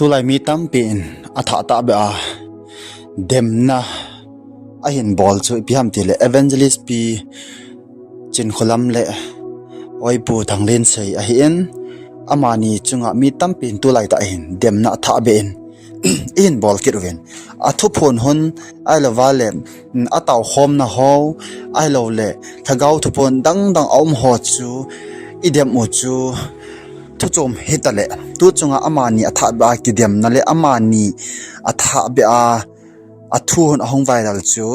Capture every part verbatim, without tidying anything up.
Tulai mi tampi in athah tahbeh a demna ahin bol chu ipi ham tile Evangelist Pi Chinkholam le Oipu Thanglinsei ahin, amani chunga mi tampi in tulai tah hin demna athahbeh in ihin bol kit uvin, athuphon hon ahilouva le ataokhomna ho ahilou le lhagao thuphon dangdang aum ho chu idem u chu thuchom hitale, tu chunga amani athahbeh a kidemna le amani athahbeh a athu hon ahung viral chu,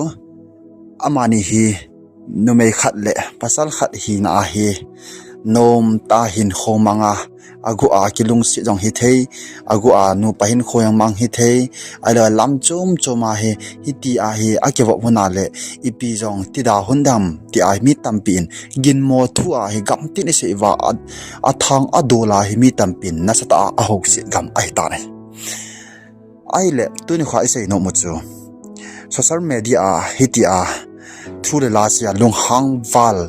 amani hi numei khat le pasal khat hina ahi, nomtah hinkho manga aguh a kilungset jong hithei, aguh a nupa hinkho jong mang hithei, ahilou lam chom chom a hi, hiti a hi akivop hon a le ipi jong tida hon dam tia mi tampi in ginmo thu a hi gamtin isei uva, athang adol a hi mi tampi in nasatah a ahouset gam ahitan ahi. Ahile tuni kho a isei nom u chu social media a hitia thu le la sei a lunghang val,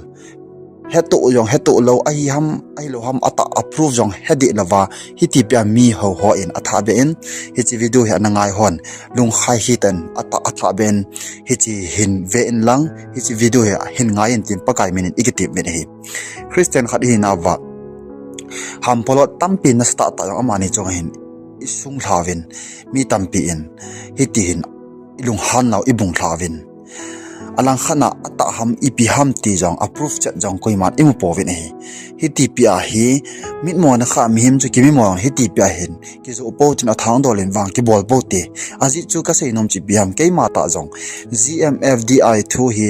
hetoh jong hetoh lou ahi ham ahilou ham atah a proof jong hedih louva, hiti pia mi ho ho in athahbeh in, hiche video hi ana ngai hon lungkham hitan, atah athahbeh in hiche hin ve inlang, hiche video hi hin ngai in tin Pakai min in ikitep uvin ahi. Christian khat ihinauva hampolot tampi nasatah tah jong amani chunga hin isung lhauvin, mi tampi in hiti hin ilunghan nau ibung lhauvin, alangkhat na atah ham ipi ham ti jong a proof chet jong koiman imu pouvin ahi. Hiti pia hi mitmona kha mihem chu kimimo jong hiti pia hin kijoh pou tin athang dol in vang kibol pou te. Ajeh chu kasei nom chu ipi ham, keima tah jong G M F D I thu hi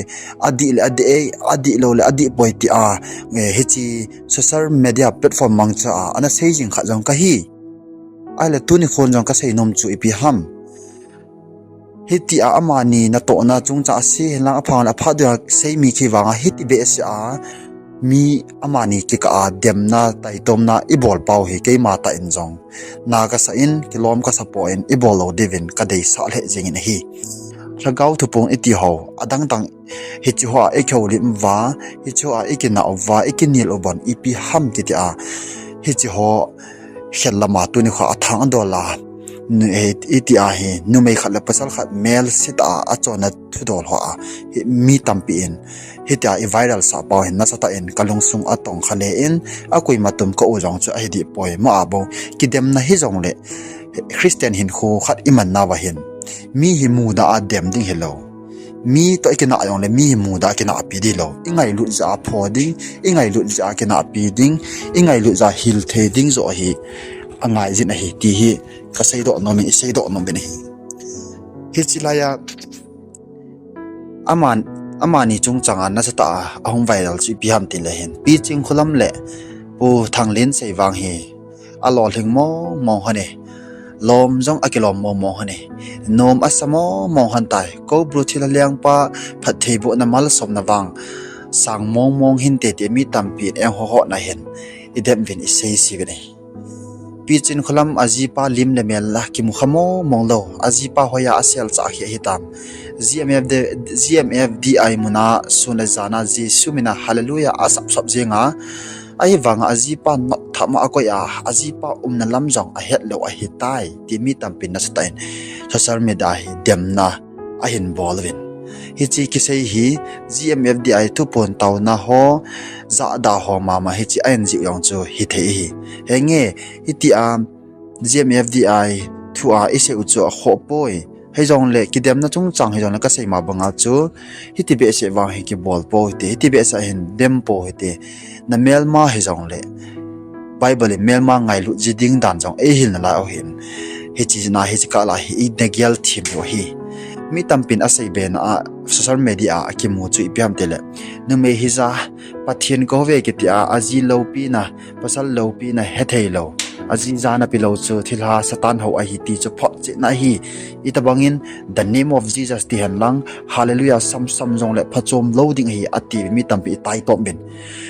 adih le adih e, adih lou le adih poi tia hiche social media platform mangcha a ana sei jing khat jong kahi. Ahile tuni khon jong kasei nom chu ipi ham, hitia amani natohna chungchang a sei henlang aphang le aphat dia sei mi khi vanga hiti behseh a mi amani kikah a demna taitomna ibol pau hi keima tah in jong na kasa in kilom kasa poi in ibol lou diuvin kadeisah lheh jengin ahi. Lhagao thuphon iti ho adangdang hiche hoa ikihoulim uva, hiche hoa ikinah uva, ikinel u bon ipi ham titia hiche ho khel lama tuni kho athang adol a, itia hi numei khat le pasal khat melse tah a achonna thudol hoa mi tampi in hitia i viral sah pau hin nasatah in kalungsung atongkha le in, akoima tum ka u jong chu ahidih poi, mo a bou kidemna hijongle Christian hinkho khat iman nauva hin mi hi muda a dem ding hilou, mi toh ikinah jongle mi hi muda a kinahpi ding lou, ingailut jeh a pho ding, ingailut jeh a kinahpi ding, ingailut jeh a hil thei ding joh hi angaijin ahi ti hi kaseidoh nom in, iseidoh nom uvin ahi. Hiche laiya amani chungchang a nasatah a ahung viral chu ipi ham tile hin Pi Chinkholam le Pu Thanglinsei vang hi alolhing mong mong hon e, lom jong akilom mong mong hon e, nom asa mong mong hon tai. Koubru thilha lengpa phattheibohna malsomna vang sang mong mong hinte ti mi tampi in eiho hona hin idem uvin isei se uvin ahi. Pi Chinkholam ajipa lim le mel a kimukha mong mong lou, ajipa hoiya aselchah hi ahitan, G M F D, G M F D I muna sun le jana Jesu mina Hallelujah asap sap jenga, ahivanga ajipa notthah ma akoi a, ajipa umna lam jong ahet lou ahitai ti mi tampin nasatah in social media hi demna ahin bol uvin. Hiche kisei hi G M F D I thuphon taona ho, jahda ho mama hiche ahin jih u jong chu hithei ahi. Henge, hitia G M F D I thua isei u chu akhoh poi. Hijongle kidemna chungchang hijongle kasei ma banga chu hiti behseh vang hi kibol pou hite, hiti behseh hin dem pou hite. Na melma hijongle Bible in melma ngailut ji ding dan jong eihil nalai u ahin, hiche jeh a hiche kah lah a hi ina gel them diu ahi. Mi tampin asei bena a social media a akimu chu ipi ham tile, numei hija Pathen kouve kitia aji loupina, pasal loupina hetheilou, aji jana pilou chu thilha Satan hou ahi ti chu photchetna ahi. Itobangin the name of Jesus ti henlang, Hallelujah samsam jongle phachom lou ding ahi ati mi tampi itaitom uvin.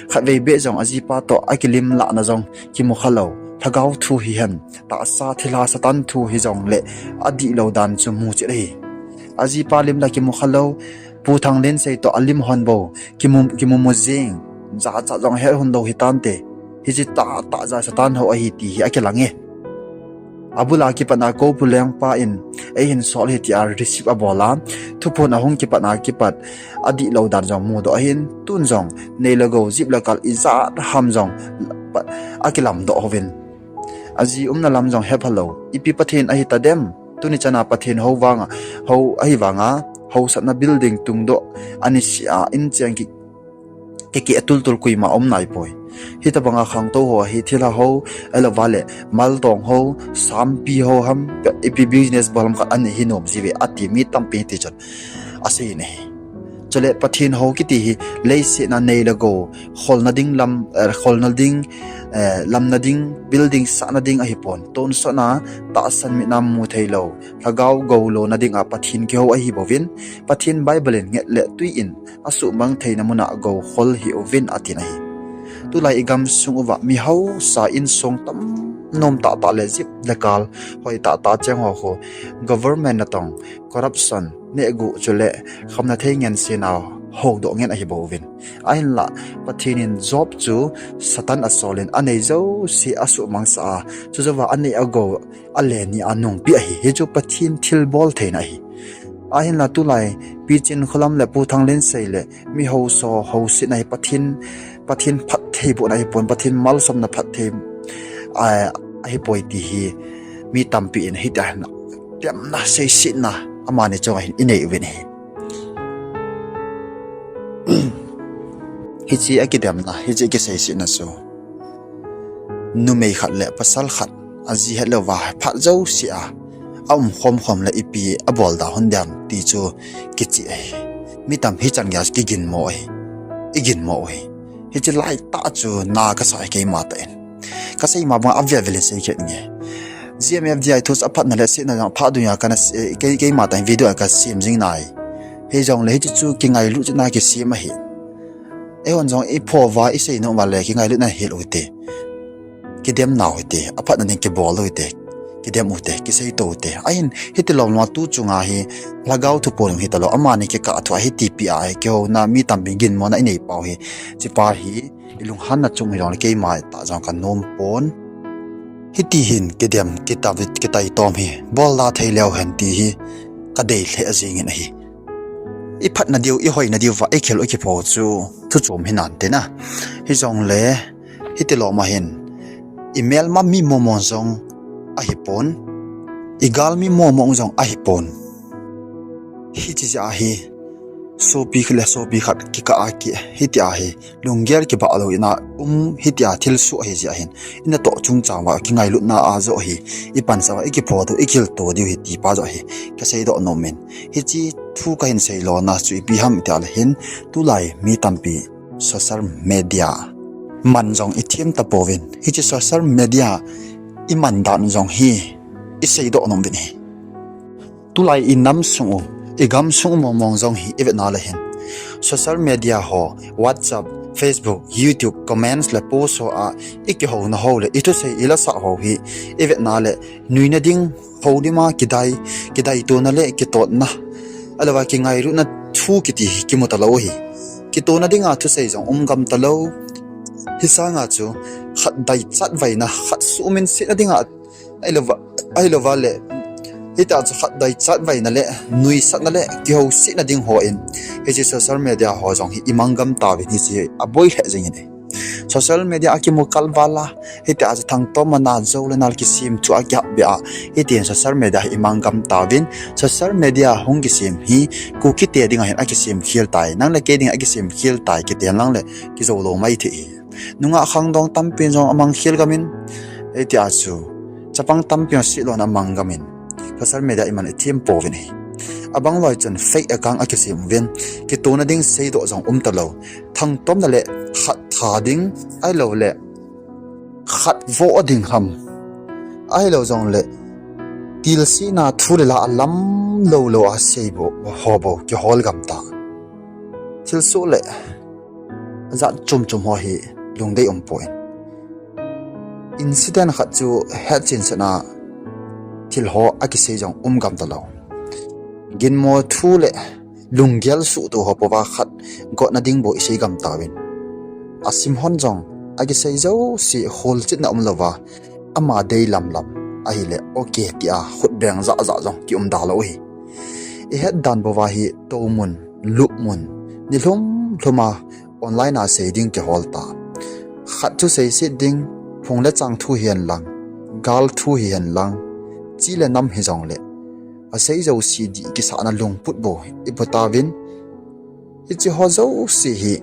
Khatvei beh jong ajipa toh akilim lahna jong kimukha lou, lhagao thu hihen, tahsa thilha Satan thu hijongle adihlou dan chu muchet ahi. Ajipa lim lah kimukha lou, Pu Thanglinsei toh alim hon bou kimu, kimumu jeng, jachat jong het hon lou hitante. Hiche tahtah jeh a Satan hou ahi ti hi akilange. Abula kipatna Kopu Lengpa in eihin sol ahi tia receive abol a, thuphon ahung kipatna kipat adihlou dan jong mudoh ahin, tun jong nei le gou, jip le kal ijat ham jong akilamdoh uvin. Aji umna lam jong hephalou, ipi Pathen ahi tadem, tuni chana Pathen hou vanga, hou ahi vanga, hausatna building tungdoh anise a, incheng ki, kiki atultul koima um naipoi. Hitobanga khangtou ho hi thilha hou, ahilouva le maltong hou, sampi hou ham, ipi business bol ham khat ana hi nom jiuve ati mi tampi hiti chun asei in ahi. Chule Pathen hou kiti hi leiset a nei le gou, kholna ding lam, eh, kholna ding, eh, lamna ding, building sahna ding ahipon, tonsot a tahsan mit a mu theilou, lhagao gou lona dinga Pathen kihou ahibouvin, Pathen Bible in nget le tui in asuhmang theina muna gou khol hih uvin atin ahi. Tulai igamsung uva mi hausa insung tam nom tahtah le jip le kal hoi tahtah cheng ho khu government natong, corruption, nehguh chule khamna thei ngen sena houdoh ngen ahibouvin. Ahinla Pathen in Job chu Satan asolin anei jouse asuhmangsah a, chujouva anei agou ale ni anungpeh ahi. Hichu Pathen thilbol theina ahi. Ahinla tulai Pi Chinkholam le Pu Thanglinsei le mi hausa housetna hi Pathen, Pathen phattheibohna ahipon, Pathen malsomna phatthei, a, ahipoi ti hi mi tampi in hitia hin demna seisetna amani chunga hin inei uvin ahi. Hiche akidemna, hiche akiseisetna chu numei khat le pasal khat aji hetlouva phat jouse a aumkhom khom le ipi abol da hon dem ti chu kicheh ahi. Mi tam hichan geiya kiginmo ahi, iginmo u ahi. Hiche laitah chu na kasa ahi keima tah in. Kasei ma banga avel vel in sei kit inge. G M F D I thu chu aphatna le setna jong phat dunga kana, eh, kei, keima tah in video a kasem jing nai. Hijongle hiche chu kingailut cheh a kisem ahi. Eihon jong ipho uva, isei nom uva le kingailutna hil u hite. Kidem nau hite, aphatna ding kibol u hite. Kidem u hite, kiseitou u hite. Ahin hiti lom lom a tu chunga hi lhagao thuphon hitalou, amani kikah thu a hitipi a hi kihouna mi tampi ginmona inei pau hi. Hichepa hi ilunghanna chung hijongle keima tah jong kanom pon. Hiti hin kidem, kita, kitaitom hi bol da thei leu hen ti hi kadei lheh jengin ahi. Iphatna diu, ihoina diuva ikhel u kipho chu thu chom hinante na. Hijongle hiti lom a hin imelma mi momong jong ahipon, igalmi momong jong ahipon. Hiche jeh a hi sopi le sopi khat kikah a ki, hitia hi lunggel kibah lou in a um, hitia thilsoh ahi jeh a hin, inatoh chungchang uva kingailutna a joh hi ipansah uva ikiphoto, ikilto diu hi tipa joh hi kaseidoh nom in. Hiche thu kahin seilona chu ipi ham itia le hin, tulai mi tampi social media man jong ithem tapouvin, hiche social media iman dan jong hi iseidoh nom uvin ahi. Tulai inam sung u, igamsung u momong jong hi ivetna le hin, social media ho, WhatsApp, Facebook, YouTube, comments le post ho a ikihouna ho le ithusei ilasah ho hi ivetna le nuina ding, houlima kidai, kidaitona le kitotna, ahilouva kingailutna thu kiti hi kimu talou ahi. Kitona dinga thusei jong um gam talou. Hisanga chu khat dai chatvaina, khat suhminsetna dinga, ahilouva, ahilouva le hitia chu khat dai chatvaina le nuisatna le kihousetna ding hon hiche social media ho jong hi imang gam tauvin, hiche aboi lheh jengin ahi. Social media a kimu kalval a, hitia chu thangtom a na jou le nal kisem thu a kihapbe a, hitin social media hi imang gam tauvin, social media hung kisem hi Kukite dinga hin akisem khel tai, nang le kei dinga akisem khel tai, kiti henlang le kijou lou mai thei hi. Nungah khangdong tampin jong amang khel gamin, hitia chu chapang tampin jong silona amang gamin, social media iman ithem pouvin ahi. Abang loi chun fake account akisem uvin, kitona ding seidoh jong um talou. Thangtomna le khat tha ding, ahilou le khat voh ding ham, ahilou jongle tilsina thu le la alam lou lou a sei bou ho bou kihol gam ta. Thilsoh le ajat chom chom ho hi lungdei um poi. Incident khat chu hetchen sena thil ho akisei jong um gam talou. Ginmo thu le lunggel suhtoh ho pouva khat gotna ding bou isei gam tauvin, asim hon jong akisei jouse holchetna umlouva, ama dei lam lam, ahile okay tia khutbeng jahjah jong kium dalou hi. Ihet dan bou va hi toumun, lupmun, nilhum lhum a online a sei ding kihol ta. Khat chu seiset ding, phung le chang thu hihen lang, gal thu hihen lang, chi le nam hijongle, asei jouse dih kisahna lungput bou ipu tauvin, hiche ho jouse hi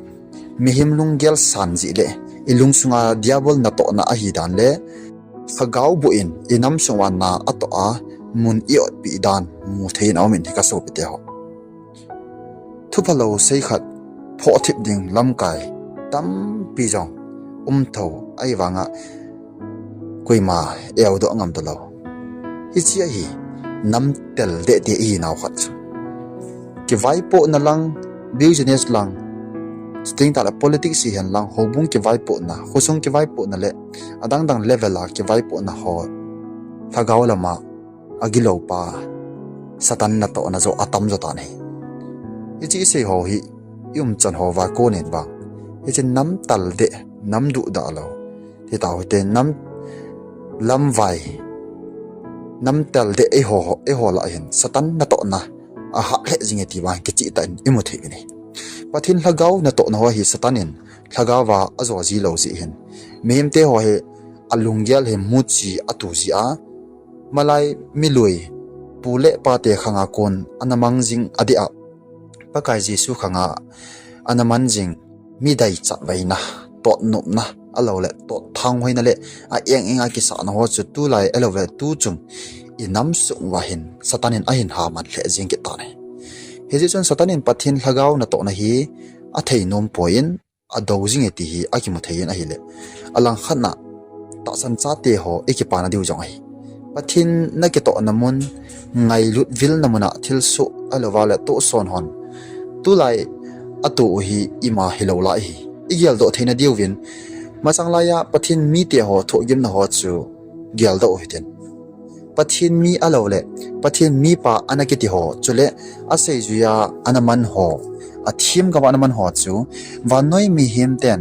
mihem lunggel san jeh le, ilungsunga Diabol natohna ahi dan le, lhagao boh in inam sung uva na atoh a, mun iotpeh dan mu thei in aumin hi kasopite ho. Thuphalou sei khat phoh thip ding lamkai tampi jong um thou ahivanga koima eudoh ngam talou. Hiche ahi, nam tel deh deh ihinau khat chu. Kivaipohna lang, business lang, chuteng tahle politics hihen lang, houbung kivaipohna, khosung kivaipohna le adang dang level a kivaipohna ho lhagao lama agilou pa Satan natohna joh atam jo tan ahi. Hiche isei ho hi iumchan ho va konin vang, hiche nam tel deh, nam duhdah lou, hitahute nam lamvai, nam tel deh eiho, eiho lah hin Satan natohna ahat lheh jing e ti vang kicheh tah in imu thei uvin ahi. Pathen lhagao natohna ho hi Satan in lhagao va ajo ji lou jeh hin, mihemte ho hi alunggel hi muchi atu jeh a, malai milui, pu le pate khanga kon ana mang jing adeh a, Pakai Jesu khanga ana man jing, mi daichatvaina, totnopna, ahiloule tot thanghoina le a eng enga kisahna ho chu tulai ahiloule tuchung inam sung uva hin Satan in ahin haman lheh jing kit tan ahi. Hijeh chun Satan in Pathen lhagao natohna hi athei nom poi in, adou jing e ti hi akimu thei in ahile, alangkhat na tahsan chate ho ikipana diu jong ahi. Pathen nakitohna mun, ngailut vilna mun a thilsoh ahilouva le tohson hon tulai atoh u hi ima hilou lai ahi. Igeldoh theina diuvin, machang laiya Pathen mite ho thohgimna ho chu geldoh u hitin. Pathen mi ahiloule Pathen mipa ana kiti ho, chule aseijui a ana man ho, athemgao a ana man ho chu vannoi mihem ten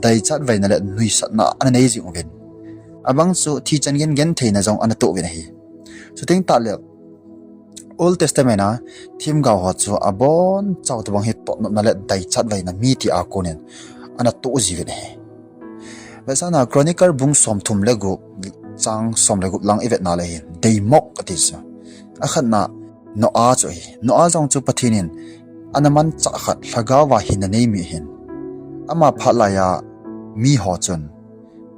daichatvaina le nuisatna ana nei jing uvin, abang chu thi chan gin gentheina jong ana toh uvin ahi. Chuteng tahle Old Testament a themgao ho chu abonchau tobang hi totnopna le daichatvaina mi tia konin ana toh jiuvin ahi. Vetsahna Chronicle bung somthum le gup, chang som le gup lang ivetna le hin, deimok ati chu. Akhatna Noah chu ahi. Noah jong chu Pathen in ana manchah khat lhagao va hinna nei mi ahin, ama phat laiya miho chun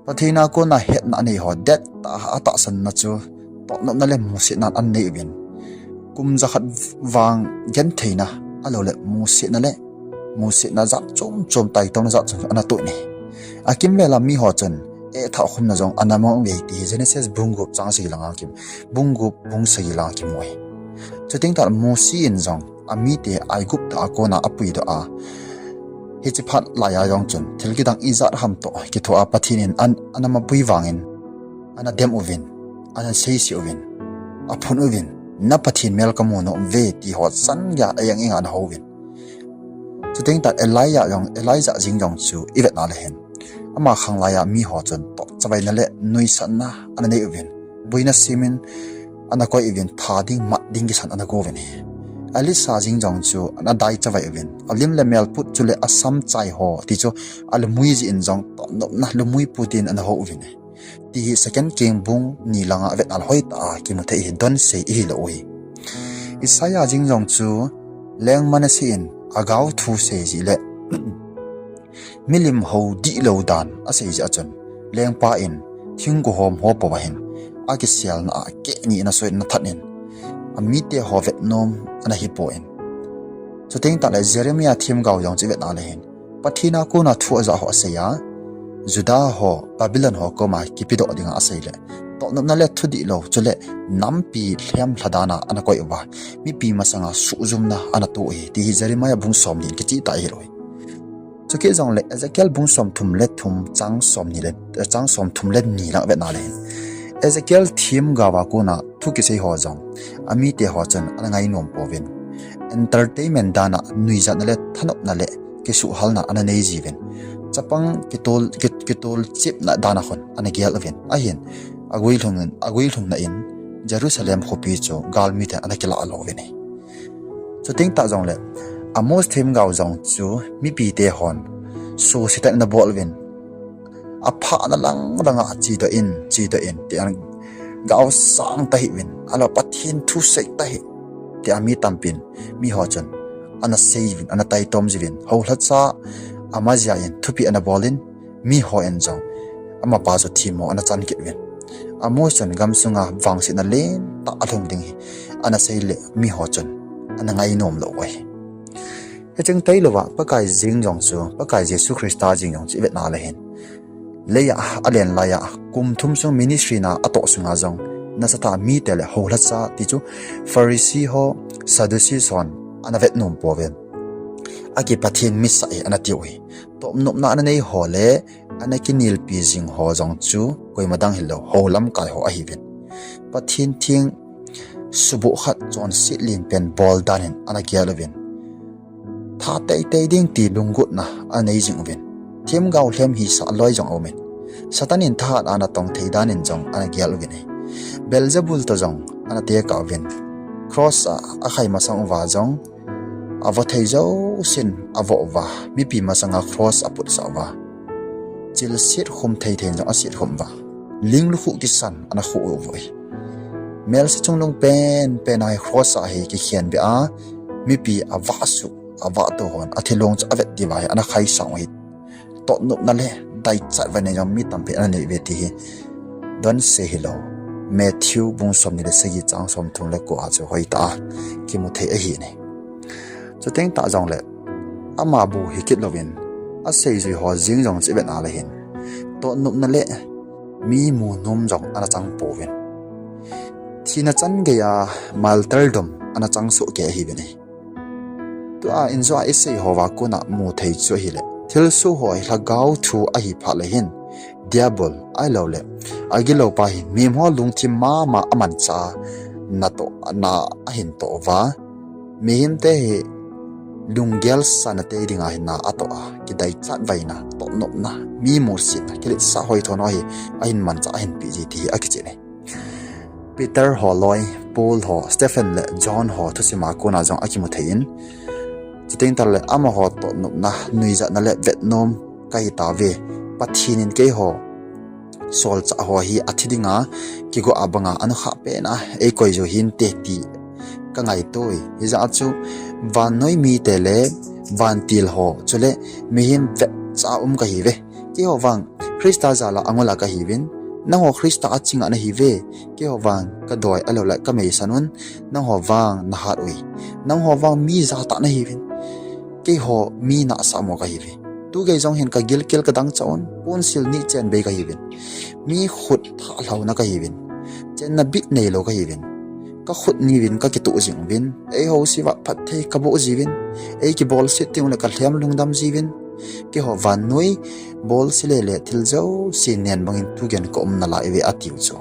Pathen a kona hetna anei ho, dettah a atahsanna chu totnopna le musetnan anei uvin, kum jakhat vang gentheina ahiloule musetna le musetna jat chom chom, taitouna jat chom chom ana toh in ahi. Akimvel a miho chun etha khumna jong ana mang uve ti hi Genesis bung gup chang sagi langa ki, bung gup bung sagi langa kimu ahi. Chuteng tahle Mosi in jong amite Aigupta a kona apuidoh a, hiche phat laiya jong chun thil kidang ijat ham toh kithoa Pathen in an, ana mapui vangin ana dem uvin, ana seise uvin, aphun uvin, na Pathen mel kamu nom uve ti ho chan geiya a eng enga ana hou uvin. Chuteng tahle Elijah jong, Elijah jeng jong chu ivetna le hin, ama khanglaiya miho chun totchavaina le nuisatna ana nei uvin, boina semin ana koi uvin, tha ding mat ding kisan ana go uvin ahi. Elisha jeng jong chu ana daichavai uvin, alim le melput chule asam chai ho ti chu alumui jeh in jong totnopna lumui putin ana hou uvin ahi. Ti hi Second King bung ni langa vetna le hoitah a kimu thei ahi, donsei ihilou u ahi. Isaiah jeng jong chu leng Manasseh in agao thu sei jeh le milim hou dihlou dan asei jeh a chun, lengpa in thinggu hom ho pou ahin, akiselna a keh ni in asoi in athat in, amite ho vetnom ana hipoi. Chuteng tahle Jeremiah themgao jong chu ivetna le hin, Pathen a kona thu ajah ho asei a, Judah ho Babylon ho koma kipedoh dinga asei le, totnopna le thudihlou chule nampi lhem lha dan a ana koi uva, mipi masanga suhjumna ana toh ahi ti hi Jeremiah bung somni in kicheh tah ihil u ahi. Chukit jongle Ezekiel bung somthum le thum chang somni le, chang somthum le ni lang vetna le hin, Ezekiel themgao a kona thu kisei ho jong amite ho chun ana ngainom pouvin, entertainment dan a nuijatna le thanopna le kisuhhalna ana nei jiuvin, chapang kitol, ki, kitol chepna dan a khun ana gel uvin ahin, aguilhung, aguilhungna in Jerusalem khopi chu galmiten ana kilah louvin ahi. Chuteng tah jongle Amos themgao jong chu mipite hon suhsetna ana bol uvin, aphahna lang langa chedoh in, chedoh in, ti ana gaosang tahih uvin, ahilou Pathen thu sei tahih, tia mi tampin, miho chun ana sei uvin, ana taitom jiuvin, houlhacha ama jeh in thupeh ana bol in, miho in jong amapa chu themmo ana chan kit uvin. Amos chun gamsunga vangsetna lentah alhung ding hi ana sei le miho chun ana ngainom lou u ahi. Hicheng tailouva, Pakai jeng jong chu, Pakai Jesu Christa jeng jong chu ivet na le hin, leiya alen laiya, kum thum sung ministry na atoh sunga jong, nasatah a mite le houlhacha ti chu, Pharisee ho, Sadducee hon ana vetnom pouve. Akipathen misa hi ana tiu hi. Topnopna ana nei ho le ana kinelpi jing ho jong chu koima dang hilou, hou lamkai ho ahiuvin. Pathen theng suboh khat chonset lenpen bol dan in ana gel uvin, tha teitei ding ti lunggotna ana nei jing uvin. Themgao lhem hisah loi jong aumin, Satan in thahat a ana tong thei dan in jong ana gel uvin ahi. Beelzebul toh jong ana tekah uvin, cross a akhai masang uva jong, avo thei jousen avo uva, mipi masanga cross aputsah uva, chilset khum thei thei in jong aset khum uva, ling lukhuh kisan ana khuh uve. Melse chungnung penpen a hi cross a hi kikhenbeh a, mipi avahsuh, avahto hon athilong chu avet diuva hi ana khaisang u hi. Topnopna le daichatvaina jong mi tampin ana nei uve ti hi, donse hilou, Matthew bung somni le sagi chang somthum le ko a chu hoitah a kimu thei ahi ne. Chuteng tah jongle, ama bou hikit louvin, aseijui ho jeng jong chu ivet na le hin, topnopna le mi munom jong ana chang pouvin, thina chan geiya martyrdom ana chang soh kei ahiuvin ahi. Tua injo a isei houva kona mu thei chu ahile, thilsoh ho hi lhagao thu ahi phat le hin, Diabol ahiloule agiloupa hi mihem ho lungthim mama amanchah a natoh na ahin toh uva, mihemte hi lunggel sana tei dinga hin na atoh a, kidaichatvaina, topnopna, mi musetna, kiletsah hoithona hi ahin manchah ahin peh ji ti hi akicheh e. Peter ho loi, Paul ho, Stephen le John ho thusima kona jong akimu thei in, chuteng tahle amaho topnopna, nuijatna le vetnom kahitauve. Pathen in keiho solchah ho hi athi dinga kigo a banga anukhah pena eikoiju hinte ti kangaito e. Hijeh a chu vannoi mite le vantil ho chule mihem vetcha um kahiuve. Keiho vang Christa jala angol a kahiuvin, nangho Christa a chinga nahiuve. Keiho vang kadoi ahiloule kameisan un, nangho vang nahat ui. Nangho vang mi jatah nahiuvin, keiho mi nahsahmo kahiuve. Tugei jong hin kagilkel kadangchah un, ponsil ni chen bei kahiuvin, mi khut thahlhauna kahiuvin, chenna bit neilou kahiuvin, kakhut ni uvin kakitoh jing uvin, eiho seiuva phatthei kaboh jiuvin, eikibolset tengule kalhem lungdam jiuvin, keiho vannoi bolse lele thil jouse nen bangin tugen kaum nalaiuve atiu chu.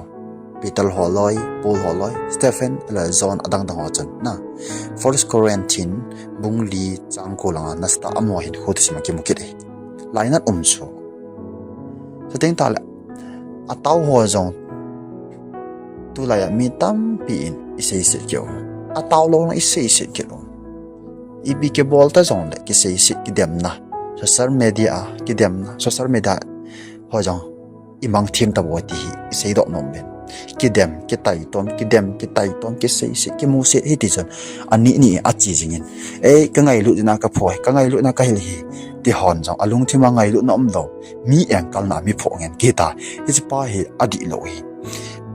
Peter ho loi, Paul ho loi, Stephen le John adangdang ho chun na, First Corinthian bung li chang ko langa nasatah a amaho hinkho thusim akimu kit e. Lainat um chu. Chuteng tahle ataoho jong tulaiya mi tampi in iseiset kit u. Ataolou jong iseiset kit u. Ipi kibol ta jongle kiseiset, kidemna, social media a kidemna, social media ho jong imang them tabou ti hi iseidoh nom uvin. Kidem, kitaitom, kidem, kitaitom, kiseiset, kimuset hitichun ani ni ache jingin, ei kangailut dina kapho hi, kangailut na kahil hi, ti hon jong alungthima ngailutna umlou, mi engkalna mi phoh ngen kiti, hichepa hi adihlou hi.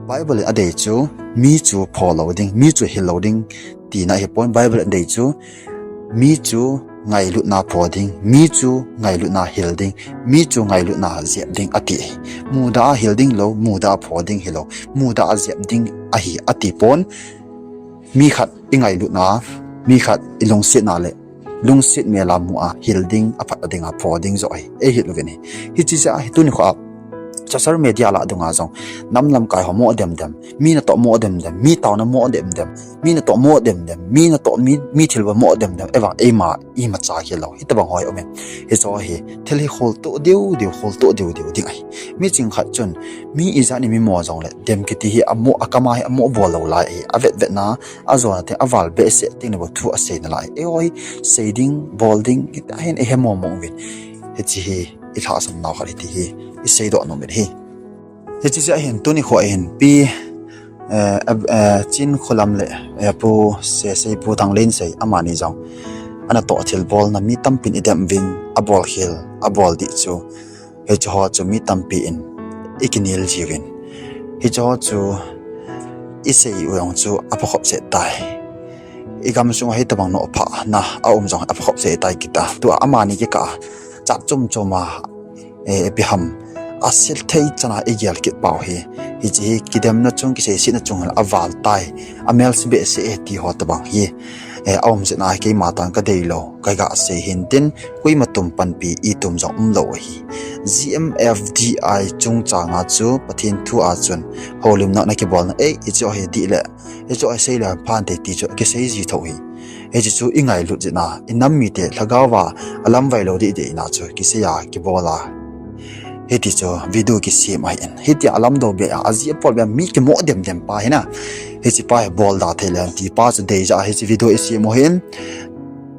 Bible in adei chu mi chu pholou ding, mi chu hillou ding tina ahipon, Bible in adei chu mi chu ngailutna pho ding, mi chu ngailutna hil ding, mi chu ngailutna jep ding ati hi. Mudah a hil ding lou, mudah a pho ding hilou, mudah a jep ding ahi atipon. Mi khat ingailutna, mi khat ilungsetna le lungset mel a mu a hil ding, aphat a dinga pho ding joh ahi, eihil uvin ahi. Hiche jeh a hi tunikho a Social media lah dunga jong, nam lamkai ho mo dem dem, mi natoh mo dem dem, mi taona mo dem dem, mi natoh mo dem dem, mi natoh mi, mi thilbol mo dem dem, evang eima imacha khel lou, hitobang ho hi um e. Hiche hi thil hi kholtoh diu diu, kholtoh diu diu ding ahi. Mi ching khat chun, mi ijat ni mi mo jongle, dem kiti hi amo, akam a hi amo bol lou lai ahi, avet vetna, ajona teng, aval behseh teng ni bou thu asei nalai. Eiho hi sei ding, bol ding, kita hin ihemo mo uvin. Hiche hi ilhahsam nau khat ahi ti hi iseidoh nom in ahi. Hiche jeh hin tuni kho hin pi, eh, eh, Chinkholam le, eh, Pu Sesei, Pu Thanglinsei, amani jong anatoh thilbolna mi tampin idem uvin, abol khel, abol dih chu, hiche ho chu mi tampi in ikinel jiuvin, hiche ho chu isei u jong chu aphakhop seh tai. Igam sunga hitobang nophahna aum jong aphakhop seh tai kita. Tua amani kikah a chat chom chom a, eh, ipi ham, asil thei chana igel kit pau hi. Hiche hi kidemna chung, kiseisetna chung aval tai, amelse behseh e ti ho tobang hi, eh, aum jeh a keima tah kadeilou, kaga sei hintin, koima tum panpi itum jong umlou ahi. G M F D I chungchanga chu Pathen thu a chun houlimna, nakibolna, ei, hiche hi dih le, hiche hi sei le phante ti chu kisei ji thou hi. Hiche chu ingailut jeh a, inam mite lhagao va alamvai lou deh deh na chu kisei a, kibol a, hiti chu video kisem ahin. Hitia alamdou beh a, ajeh apol beh a mi kimo dem dem pa hi na, hiche pa hi bolda thei leng ti pa chu deijah a hiche video isem u ahin.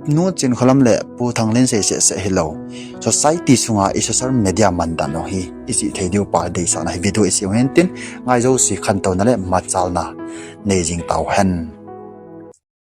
Nu Chinkholam le Pu Thanglinsei seh seh hilou, society sunga i social media mandan u hi isih thei diu pa deisahna hi video isem u ahin tin, ngai jouse khantouna le machalna nei jing tau hen.